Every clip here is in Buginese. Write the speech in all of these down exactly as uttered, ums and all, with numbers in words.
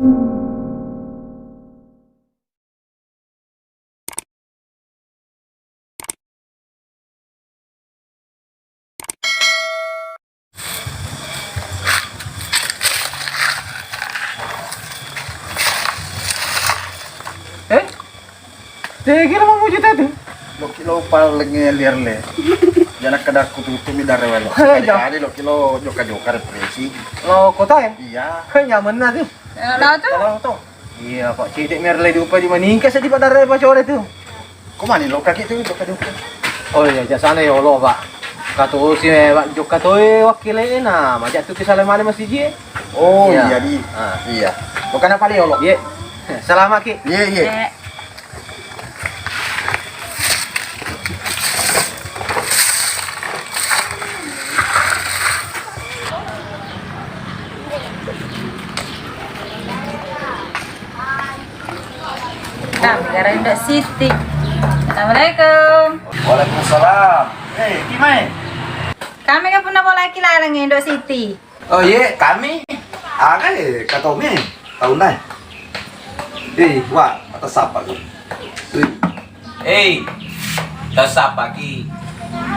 Eh? Tegi lo mamuju tadi? Lo kilo paling liar le. Jangan kada aku tutup di darah lo. Eh, jauh. Kali lo kilo joka-joka represi. Lo kota ya? Iya. Eh, nyaman nanti. Eh, lo tuh. Kalau tuh. Iya, Pak. Cedek mer le dupa di maningka sedih Pak darah Pak core tuh. Ko mani lo kaki tu, jokka-jokka. Oh iya, jasana ya Allah, Pak. Katosi, Pak, jokka toi wakkilena, maja tu ki sale male masiji. Oh iya, di. Ah. Iya. Bukan apa le, Allah? Iya. Selamat ki. Iya, iya. Eh. Kami gara Indo Siti. Assalamualaikum. Waalaikumsalam. Eh, ki mai? Kami kan pernah bola ki laleng Indo Siti. Oh, iye, kami. Aga, eh, katomi, taunna. Eh, wa, atau sapa tu? Eh. Hei, tau sappa ki?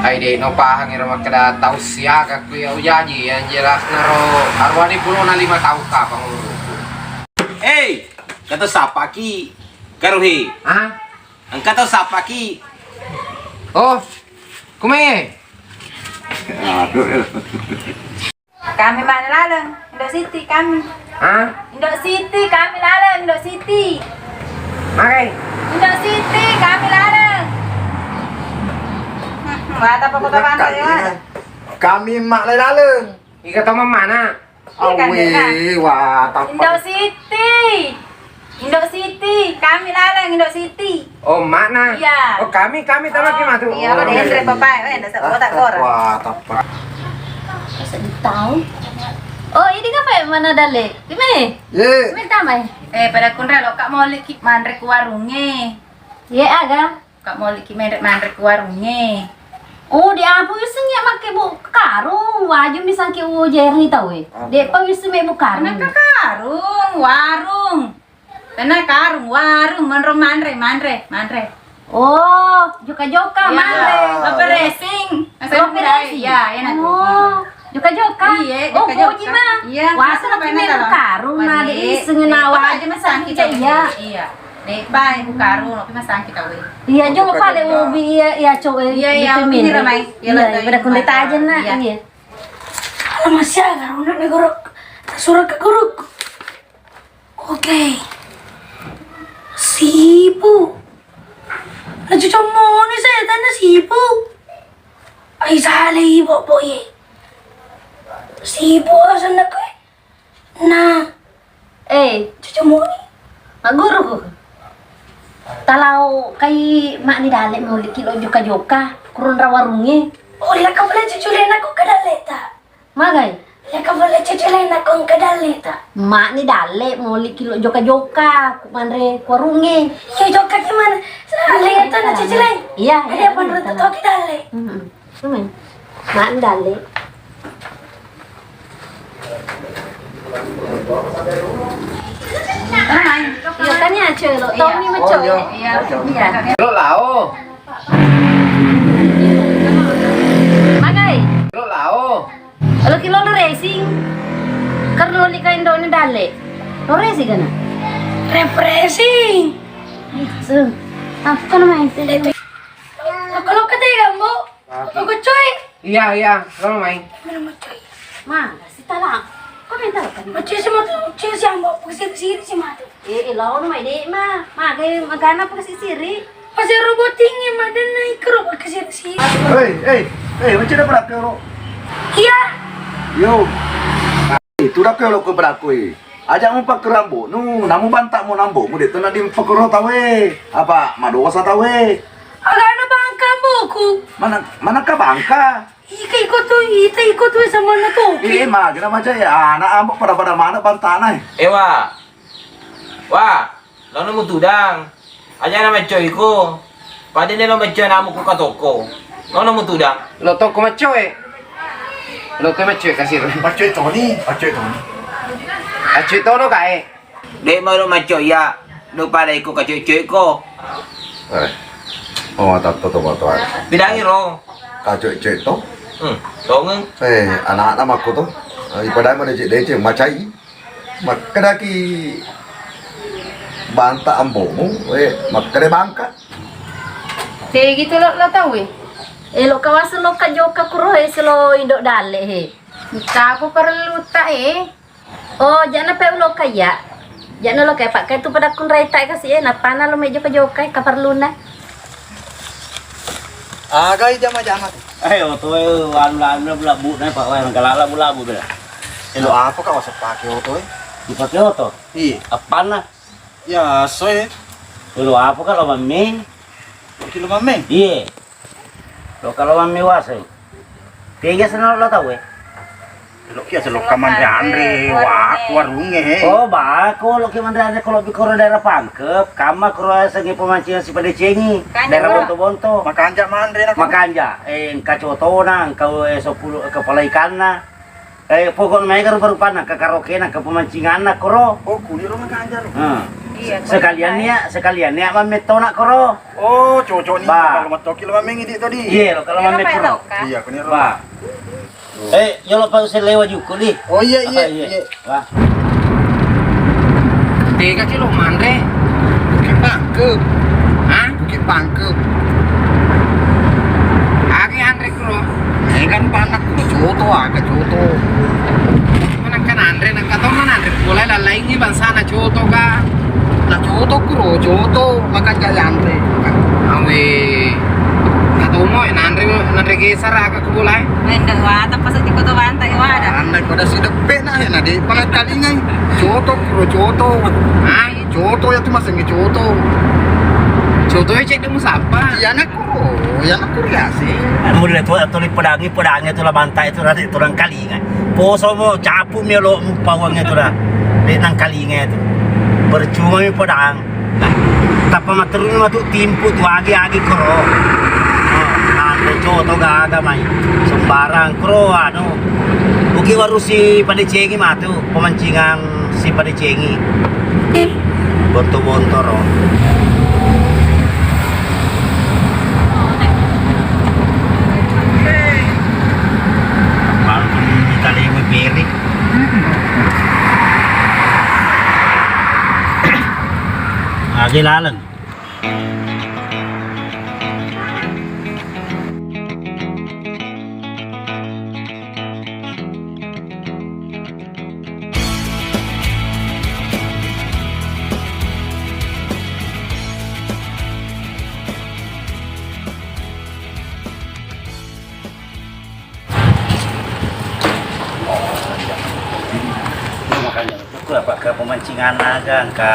Ai, de' no pahang ero makkeda tau siaga ku ya ujaji, yang jelas naro arwani pulona lima tau kapang umurku. Hei, engka tau sappa ki? Karuhe. Hah? Engka tau sappa ki? Oh, kumai? Aduh. Kami mane laleng, Indo Siti kami. Hah? Indo Siti kami laleng, Indo Siti. Magai? Indo Siti kami laleng. Hmm, wata apa kota pantai, wata? Kami mak laleng. Ika to mamana? Iya, kan, awe, kan? Wata apa? Indo Siti. Indo Siti, kami laleng Indo Siti. Oh, makna? Iya. Oh, kami, kami tama ki matu. Iya, oh, iya, iya. Papa, eh, dasar kotak kor. Wah, tepat. Masa ditau? Oh, ini apa ya, mana dale? Ini? Ye. Ini tamai. Eh, pada kunra lo kak mau liki manre ku warunge. Ye, aga? Kak moli ki menre manre ku warungnge. Oh, de' apa wisseng ya make bu karung, waju misang ki ujerni tau e. Apa? De' pa wisseng me bu karung. Naka karung, warung. Tena karung, warung, menro manre, manre, manre. Oh, joka-joka, iya, manre. Lope racing. Lope racing. Ya, enak tuh. Oh. Joka-joka. Iya, oh, joka-joka. Koji, Ma. Iya, wah, masa tapi enak bu karung, Ma, de' wisseng na waju aja masang kita. Iya. Iya. Dek, bai, bukaru, tapi masang kita, weh. Iya, jolo pale ubi, iya, iya, cowok, iya, iya, iya, ramai. Iya, iya, pada kundeta aja, nak. Iya. Iya. Alamak, siaga, udah nih, guru. Surat ke guru. Oke. Sibu. Aja cuma nih, saya tanya sibu. Ai, salah, ibu, boy. Sibu, alasan aku, eh. Nah. Eh, cucu moni. Magguruku. Talau kai makni dalle moli ki lo joka-joka, kurun ra warungnge. Oh, laka pale cucu lena ko ke dalle ta. Magai? Laka pale cucu lena ko ke dalle ta. Makni dalle moli ki lo joka-joka, ku manre ku warungnge. Iya, joka ki mana? Dalle ta na cucu lena. Iya, ada apa menurut to ki dalle? Heeh. Cuman, mak dalle. Iya, kan ya, cuy, lo. Iya. Tommy, oh, cuy. Iya. Iya. Lo lao. Magai? Lo lao. Lo ki lo racing. Karena lo lika Indonesia dalle. Lo racing kan? Refreshing. Iya, so. Apa namanya? Lo, lo kata ya, Bu? Aku coy. Iya, iya, lo mai. Mana mau coy? Mana si tala? Kok main tala kan? Coy si matu, coy si ambo, pasti siri si matu. Eh, eh, lo mai dek ma. Ma, kayak magana pasti siri. Masih robot tinggi, ma, dan naik ke robot ke sini sih. Hei, hei, hei, macam mana peraku lo? Iya. Yo. Itu dah kalau ke peraku, eh. Aja' mupakkero ambo'nu, namu banta'mu na ambo'mu, de' to naddi mupakkero tauwe. Apa madosa tauwe? Agana bangka ambo'ku. Mana, manakka bangka? Ika iko tu, ita iko tu samanna tu. Eh, magana maja ya, ana' ambo' pada-pada mana banta'na, eh. Ewa. Wa. Laono mutudang. Ajana maccoiko. Padene lo maccoe namu ku katoko. Laono mutudang. Lo toko maccoe. Lo to maccoe kasir. Maccoe toni, maccoe toni. Maccoe tono kae. De' melo macco iya, do pada iko kacoe-coe ko. Eh, oh, tatto to, to, to. Pidangi ro. Kacoe-coe to? Hmm, tongeng. Eh, anak-anak makko to. Eh, ipadai mana cek deceng macai. Makkedaki banta ambomu, eh, makkeda bangka. Tegi tu lo, lo tau, eh? Elo kawaseng lo kajoka kuro, eh, selo indo dalle, eh. Taku perlu ta, eh. Oh, jana pe ulo kaya. Jana lo kaya pakai tu pada kunrai ta kasi, eh, napana lo mejo kajoka, eh, kaperluna. Agai jama-jama tu. Eh, oto e, anu, anu, labu-labu na, Pak, wah, nangka labu-labu bela. Eh, lo apa, Kak, masa pake oto e? Dipake oto? Iya. Apana? Ya, so e. Eh, lo apa, Kak, lo mamming? Oke, lo mamming? Iya. Lo kalau mamming wasa. Tega sana lo tau e? Lo kia selo kamanre-anre, wah, warunge, he. Oh, bako, lo ki manre-anre kalau bikoro daerah Pangkep, kama koro sengi pemancingan si Padecengi, daerah Bonto-Bonto. Makanja manre nak. Makanja, eh, engka cotona, engka, eh, sepuluh, kepala ikanna. Eh, pokok mega rupa-rupanna, ke karaoke na, ke pemancinganna koro. Oh, kuli ro makanja ro. Hmm. Iya, sekalian ya, sekalian ya mametto nak koro. Oh, cocok ni. Ba. Kalau matoki lo mamming idi tadi. Iya, lo kalau mamming koro. Iya, kuni ro. Ba. Eh, yolo pa usai lewa juku di. Oh, iya, iya, iya. Wah. Tega ki lo manre. Bukit Pangkep. Hah? Bukit Pangkep. Agi anre kuro. Eh, kan panak kuro coto, aga coto. Mana kan anre, nak kata mana anre. Mulai lalaingi bangsa na coto ka. Na coto kuro, coto, maka jaya anre. Awe. Katomo, nanre, nanre geser aga. Bolai. Mendek wata pas di Koto Bantai wada. Andai pada si depe na, ya, na de pangkalingai. Coto, kuro coto. Hah? Coto ya tu masengi coto. Coto ya cek demu sapa? Iya nak kuro, iya nak kuro ya sih. Mulle tu tuli pedangi, pedangi tu lah bantai tu lah, tu nangkalingai. Poso mo capu mi lo pawang itu lah. De nangkalingai tu. Percuma mi pedang. Tappa matteruni matu timpu tu agi-agi koro. Oh, nanre coto gaga mai. Sembarang koro anu. Uki waru si Padecengi matu, pemancingan si Padecengi. Bonto-bonto ro. Malu kita lima piring. Agi laleng. Makanya, aku apa ke pemancingan naga, ke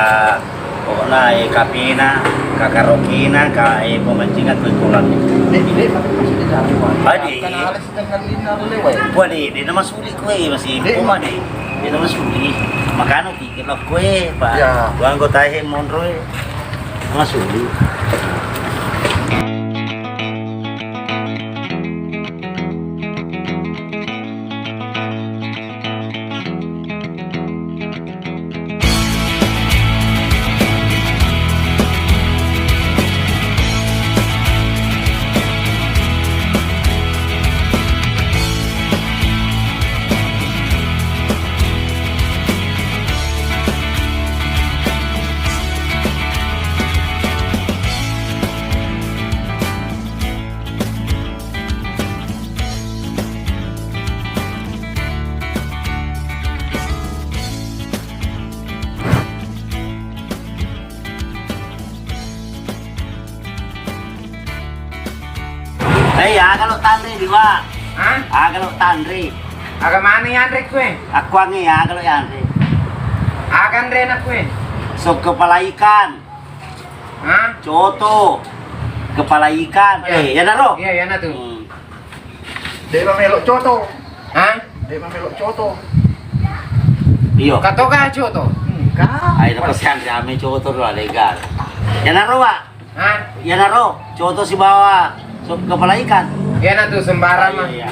pokoknya, eh, kapena, ke karaokena, ke, eh, pemancingan ke kolam. Dek, dek, tapi masih di dalam. Adi. Kan alas sedangkan lina lewat. Wah, dek, dek, nama sulit kue, masih. Dek, cuma, dek, dek, nama sulit. Makanya, Kira koe, Pak. Ya. Dua anggota he monro e. Masuli. Eh, aga lo tanre di, Wa? Hah? Aga lo tanre? Aga mana yanre kue? Aku ange aga lo yanre. Aga anre na kue? Sop kepala ikan. Hah? Coto. Kepala ikan. Iya. Eh, ya naro? Iya, ya na tu. Hmm. Dek melo coto. Hah? Dek melo coto. Iyo. Katoka coto. Enggak. Ayo, pas kan rame coto lo legal. Ya naro, Wa? Hah? Iyanaro, coto sibawa sop kepala ikan. Iyana tu sembarang mah. Iya, iya.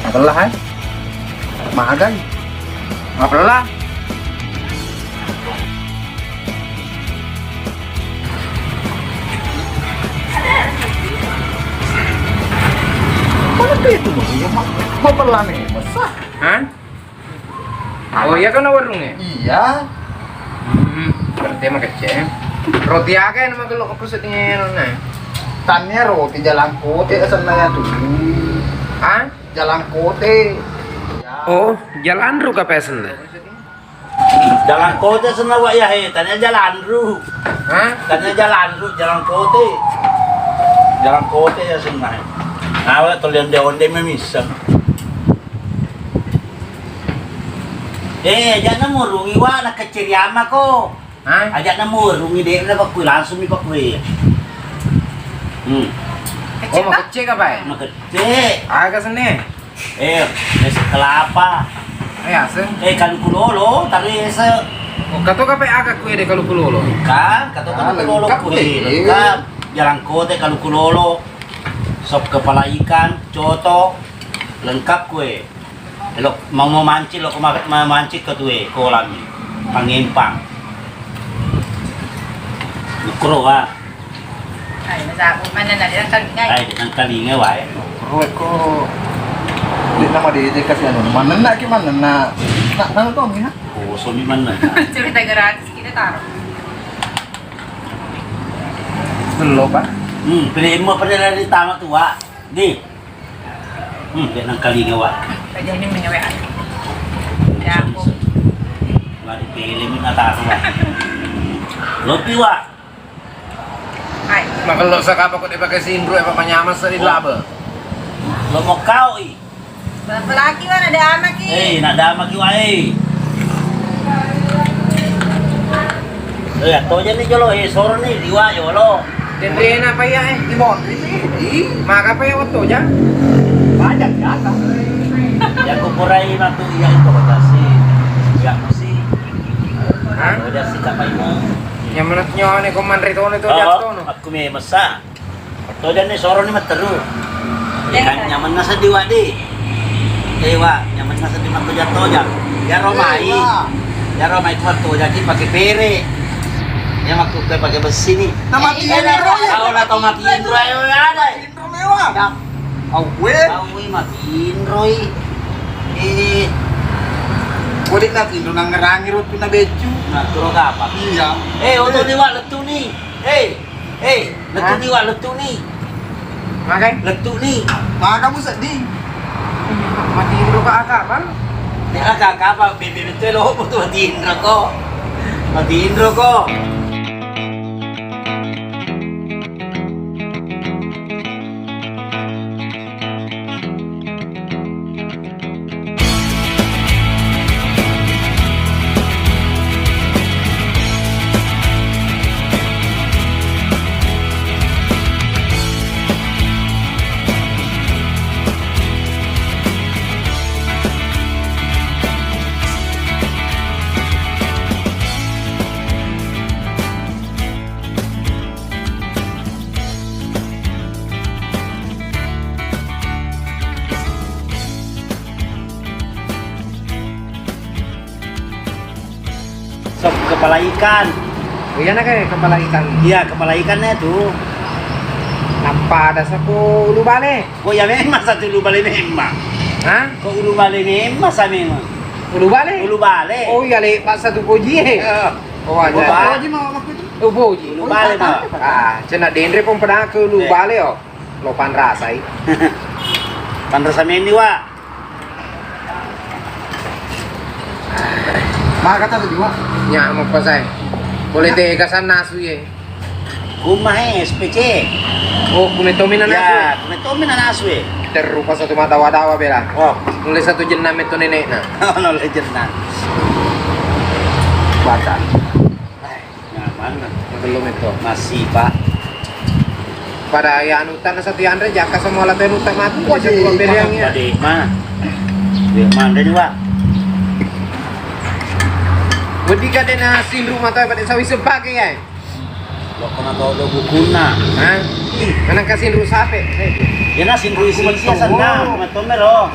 Pella hai. Magai. Mapella. Mana itu mau ya, ma-, mapella nih, masa? Hah? Oh, iya kan warungnya? Iya. Hmm, berarti emang kecil. Roti aga yang magello aku sedihnya, nah. Tania roti jalangkote asenna ya tu. Hah? Jalangkote. Oh, jalanru ka pesen deh. Jalangkote asenna wa ya he, tania jalanru. Hah? Tania jalanru, jalangkote. Jalangkote ya asenna he. Nawa to onde-onde memisa. Eh, aja'na murungi wa, nakecceri amma ko. Hah? Aja'na murungi, de' na pakkui, langsung mi pakkui. Hmm. Oh, makecce ka, Pak? Makecce. Aga senne? Eh, es kelapa. Eh, aseng? Eh, kaluku lolo, tari es. Oh, kato ka pe aga kue de kaluku lolo? Kan, kato kaluku lolo kue. Lengkap. Jalangkote, kaluku lolo, sop kepala ikan, coto, lengkap kue. Elo, mau, mau mancing lo, ko ma-, ma-, mancing ke tue, kolam ni. Pangempang. Nukro wa. Ai, masa aku mana nak datang kali ngai. Ai, datang kali ngai wa, eh. Nukro ko. Di nama dia je kasih anu. Mana nak ki mana nak. Nak, nak tahu ni, ha? Oh, suami mana? Cerita gratis kita taruh. Belum, Pak. Hmm, pilih mau pada dari tamat tua. Di. Hmm, de' nengkalinga wa. Jadi ini menyewa. Ya, aku. Wa dipele mi nataru wa. Lopi wa. Hai. Magello sakapa ko de' pake sinru, apa manyameng seri laba. Lo mau kau i. Pelaki wa, nada amaki. Eh, nada amaki wa, eh. Eh, attoja ni jolo, eh, soro ni, liwa jolo. Denrena pa iya, eh, di Mondri sih. Ih. Maka pa iya wettoja. Banyak jatah. Ya, kupurai matu iya itu, kota si. Ya, musi. Hah? Udah si kapai mau. Yang menurut nyawa ni, ko manre tono itu jatuh no. Aku me mesa. Tojang ni, soro ni matteru. Iya kan, nyamenna seddi wa di. Eh, wa, nyamenna seddi mattojang-tojang. Iya, ro mai. Iya, ro mai ko mattojang ki pake pere. Iya, makkukkue pake bessi ni. Nama tinro ya? Kau na tau matinro, ayo, ada. Tinro mewa. Dah. Awwe. Awwe, matinro i. Eh. Kode na tinro nangngerangi rotuna beccu. Nah, turo kapa? Iya. Eh, oto ni wa lettu ni. Eh. Eh, lettu ni wa, lettu ni. Magai? Lettu ni. Maka mu seddi. Matinro ka akabang? Ya, ka akabang, bebe betul lo, butuh matinro ko. Matinro ko. Sop kepala ikan. Oh, iya, nak, eh, kepala ikan. Iya, kepala ikannya tuh. Nappa ada sapu ulu bale. Oh, iya, memang satu ulu bale memang. Hah? Kok ulu bale memang sa memang? Ulu bale? Ulu bale. Oh, iya, le, pas satu poji, eh. Iya. Oh, aja. Ulu bale. Poji mau waktu itu? Oh, poji. Ulu bale, Pak. Ah, cena denre pong pedake ulu bale, oh. Lo panrasai. Panrasa meni, wa. Maka tadi, wa. Nya, mau pasai. Boleh tega sana nasu ye. Kuma he, S P C. Oh, kume tomi na nasu. Ya, kume tomi na nasu ye. Terrupa satu mata wadawa bela. Oh. Mulai satu jenam itu nenekna. Oh, mulai jenam. Batal. Nyaman. Belum itu. Masih, Pak. Pada ya anu tanah satu yanre jaka semua latihan utak mati. Wah, jadi jadi pilihannya. Pada mah. Dia mah ada dua. Wedi ka dena sinru mata pada sawi sebagai ya. Lo kena tahu do bukunna. Hah? Ih. Mana kasih sinru sape? Ya na sinru isi isi sana. Matomero.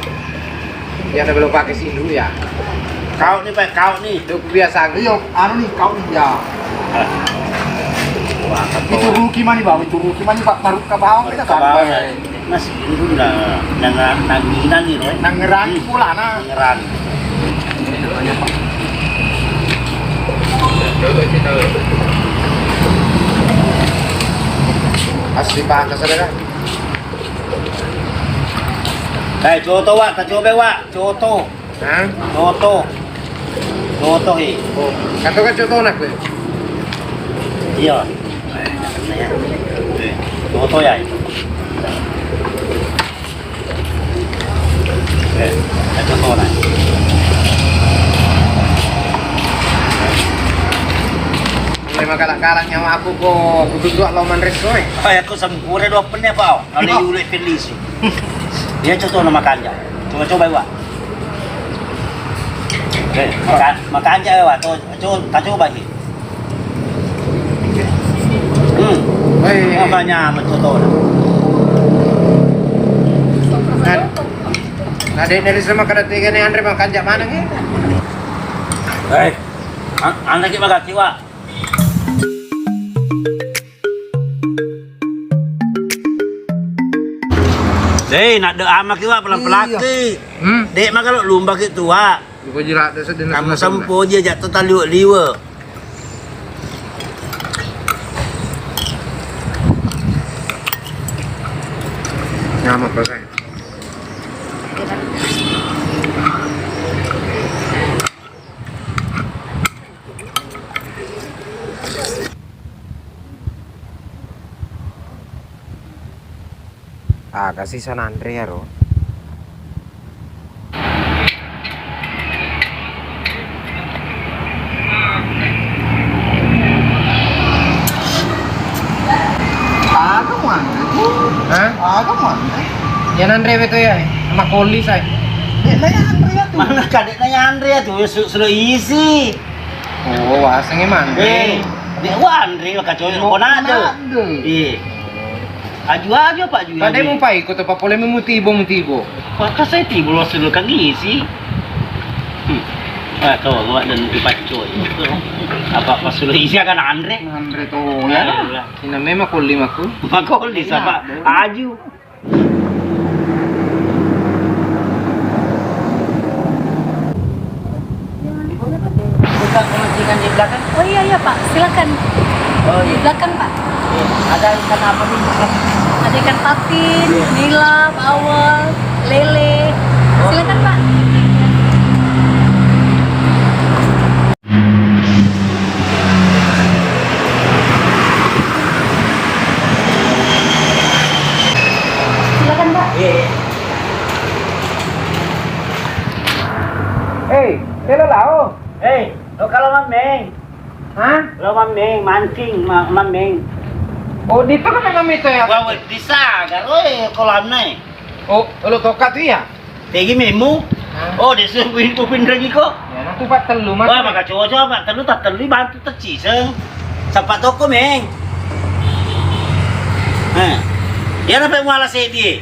Iya, na belum pakai silu ya. Kau ni, Pak, kau ni. Itu biasa. Iyo, anu ni, kau ni ya. Wah, itu ruki mani, Bang, itu ruki mani, Pak, maruk ke bawah kita. Mas, ini udah nang nang nang ini, Roy. Nang ngerang pula, nah. Ngerang. Asli, Pak, kasar ya. Eh, coto, Wak, ta coba, Wak, coto. Hah? Coto. Coto, he. Oh, kata kan coto nak, le? Iya. Coto ya. Eh, coto nak. Mulai magalak-galak nyawa aku ko, kudu tuak lo manres kowe. Ay, aku sampure dua penne, Pak. Kalau ulek pelisi. Iya, coto nama kanja. Coba-coba, Wak. Eh, maka-, makanja, Wak. To, co-, ta coba ki. Hmm. Woi. Makanya mencoto. Nah, nah, dek dari sama kada tiga ni Andre makanja mana ki? Eh, an-, Andre ki magaki, Wak. Dei, nadde amaki, Wak, pelan-pelan ki. Iya. Hmm. Dek, maka lo lumba ki tua. Lupa jilat desa dina. Kamu sempoji aja tu taliwe-liwe. Nyamuk, Pak. Aga sisa nanre iyaro? Aga muanre tu? Hah? Aga muanre? Iya nanre beto ya, makoli sai. Dek na yanre ya tu. Mana kadek na yanre ya tu, su-, sudah isi. Oh, waseng emang. Eh, dek wanre maka coy, oh, konado. Konado. Iya. Aju-aju apa aju? Kadek mu pai ko tempat pole mutibo, mutibo. Maka saya tibo lo sudah kagisi. Hmm. Ah, tuh, gua dan empat coy. Apa pas sudah isi akan andre? Andre tuh ya. Iya. Sina memang koli maku. Makoli siapa? Aju. Buka pemancingan di belakang. Oh iya, iya, Pak, silakan. Oh, iya. Di belakang, Pak. Iya. Ada ikan apa nih? Ada ikan patin, iya, nila, bawal, lele. Oh. Silakan, Pak. Silakan, Pak. Iya, iya. Eh, telo lao. Eh, lo kalau mameng. Hah? Lo mameng, mancing, ma-, mameng. Oh, di itu kan kami itu ya? Wah, wah, bisa, garo, eh, kolamnya. Oh, lo tokat iya? Tegi memu. Hah? Oh, desu pintu pinregi ko. Ya, nanti Pak telu, Mas. Wah, maka cocok, Pak telu, tak telu, bantu tak ciseng. Sapa toko, Meng? Eh. Ya, apa muala sedi?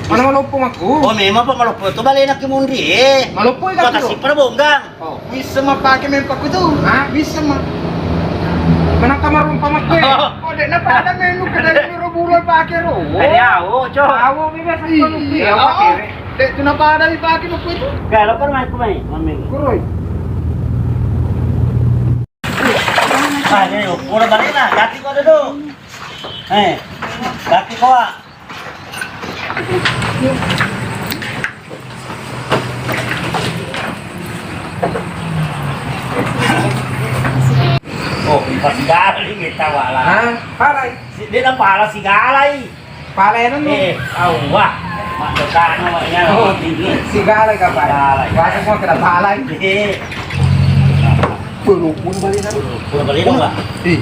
Mana maloppo maku? Oh, memang apa maloppo tu balik nak munri, eh. Maloppo ya, Pak, kasih pada bonggang. Oh, bisa mapake mempakku tu? Hah? Bisa ma. Mana kamar rumpa maku? Oh. Oh, dek napa ada menu kedai ini ro bulan pake ro? Ada awo, cok. Awo, biasa. Iya, oh. Dek tu napa ada dipake maku itu? Kalau kan mai kumai, mameng. Kuroi. Ah, ini udah balik lah. Ganti kau duduk. Eh, ganti kau, ah. Oh, pasti gali kita wala. Hah? Palai? Si, dia dah pala si galai. Palai anu. Eh, awah. Mak dosana, maknya. Oh, si galai kapan? Galai. Wasa semua kena palai. Eh. Belum pun balik kan? Pura balik dong, Pak. Ih.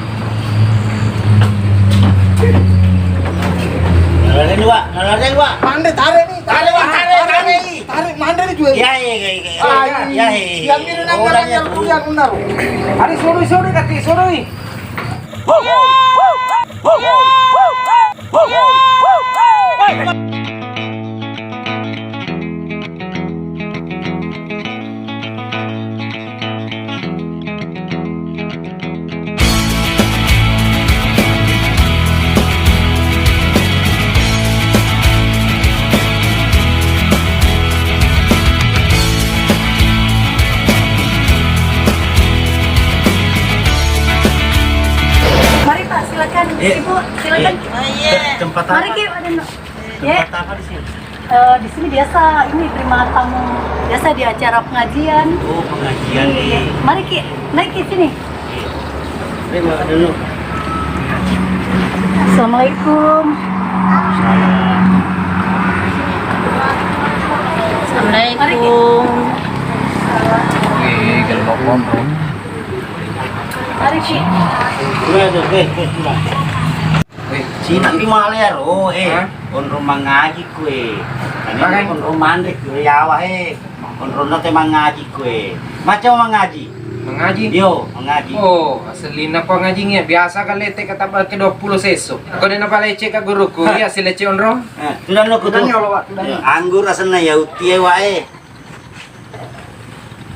Naladen dua, naladen dua. Mande tarik nih, tarik, tarik, tarik, tarik, tarik, mande nih juga. Ya, ya, ya, ya. Ah, ya, ya, ya. Yang mirip nang nang yang kuliah benar. Hari sore sore kaki sore. Eh, Ibu, silakan. Eh, tempat apa? Mari, Ki, ada no. Tempat apa di sini? Eh, di sini biasa ini terima tamu, biasa di acara pengajian. Oh, pengajian. Iya, iya. Mari, Ki, naik ke sini. Iya. Terima dulu. Assalamualaikum. Salam. Assalamualaikum. Mari, Ki. Oke, kalau mau. Mari, Ki. Iya, iya, iya, iya. Eh, Cina pi male aro, eh. Hah? Onrong mangaji kue. Tania onrong manre kue yawa, eh. Onrong nate mangaji kue. Macam mangaji? Mangaji? Yo, mangaji. Oh, aselinna ko ngaji ngia. Biasa kan lete kata ke dua puluh seso. Kau dena palecek ka guruku, iya silece onrong. Eh, sudah lo kutu. Sudah lo, Pak, sudah. Anggur asenna ya uti e wae.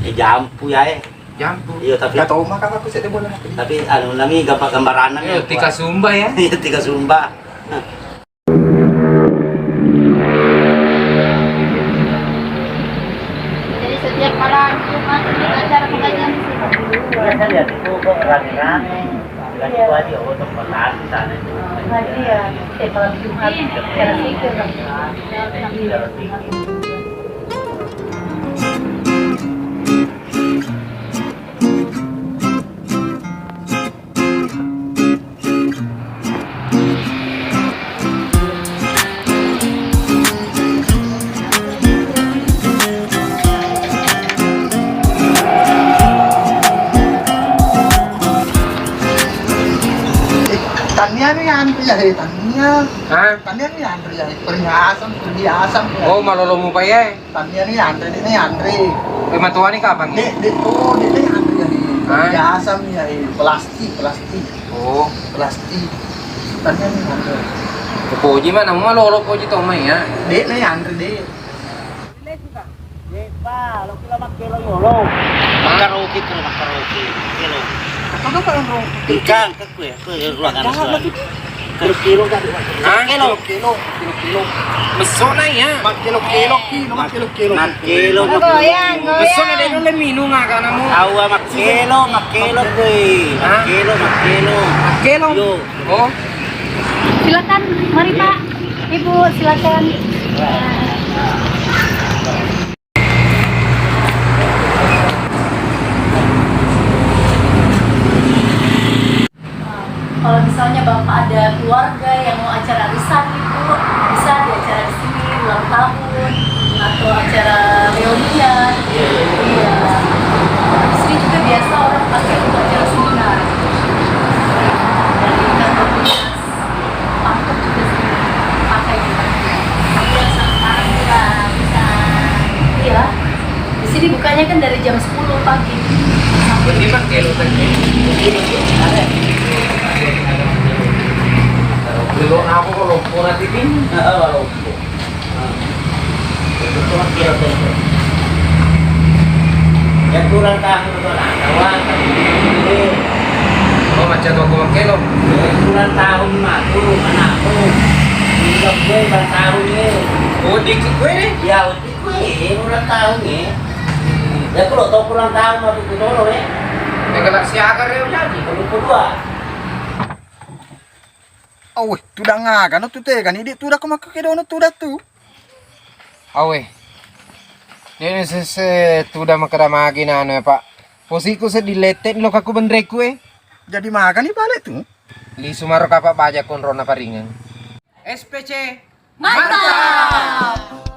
Eh, jampu ya, eh. Jampu. Iya, tapi nggak tahu maka aku sih bola. Tapi anu nami gambar-gambaran nami. Iya, tika sumba ya. Iya, tika sumba. Jadi setiap malam Jumat ada acara pengajian di sini. Iya, saya lihat itu kok rame-rame. Lagi-lagi, oh, tempat sana itu. Ngaji ya, setiap malam Jumat. Cara pikir, Bang. Cara pikir. Tania ni antri ya, eh, Tania. Hah? Tania ni antri ya, perhiasan, perhiasan. Oh, malolo mupa ya? Tania ni anre, de' ni anre. Eh, matoani kapang? De', de', oh, de', de' anre ni. Hah? Biasa ni, eh, plastik, plastik. Oh. Plastik. Tania ni anre. Poji mana? Malolo poji to mai ya. De' ni anre, de'. Karaoke, karaoke, karaoke. Kelo. Apa tuh, Pak, yang karaoke? Engkang. Kue, kue ruangan. Kilo-kilo kan? Hah? Kilo, kilo, kilo, kilo. Besok naik ya? Mak kilo, kilo, kilo, mak kilo, kilo. Mak kilo, mak kilo. Goyang, goyang. Besok ada dulu minum ah, kamu. Awa, mak kilo, mak kilo, kue. Hah? Mak kilo, mak kilo. Mak kilo? Yo. Oh. Silakan, mari, Pak. Ibu, silakan. Kalau misalnya Bapak ada keluarga yang mau acara arisan gitu, bisa di acara di sini, ulang tahun, atau acara reunian. Iya. Di sini juga biasa orang pakai untuk acara seminar. Dari kantor dinas. Mantap juga sih. Pakai juga. Iya, sekarang juga bisa. Iya. Di sini bukanya kan dari jam sepuluh pagi sampai. Ini mah kelo tadi. Kelo aku kalau kurang ini. Heeh, kalau Ya kurang tahu tu nak kawan. Oh, macam tu aku makkelo. Ya kurang tahu mah tu anakku. Tiga gue kurang tahu ni. Oh, di gue ni? Ya, di gue kurang tahu ni. Ya kalau tahu kurang tahu mah tu tolong ni. Ya kalau siaga dia jadi. Kalau kedua. Awwe, tudang aga no tu tega ni, di tudang ko makkedono tudang tu. Awe. Ini sese tudang makkeda magi nanu ya, Pak. Posiku seddi lette ni lokakku benreku e. Jadi magani bale tu? Lisu maro kapang baja konrona paringeng. S P C. Mantap!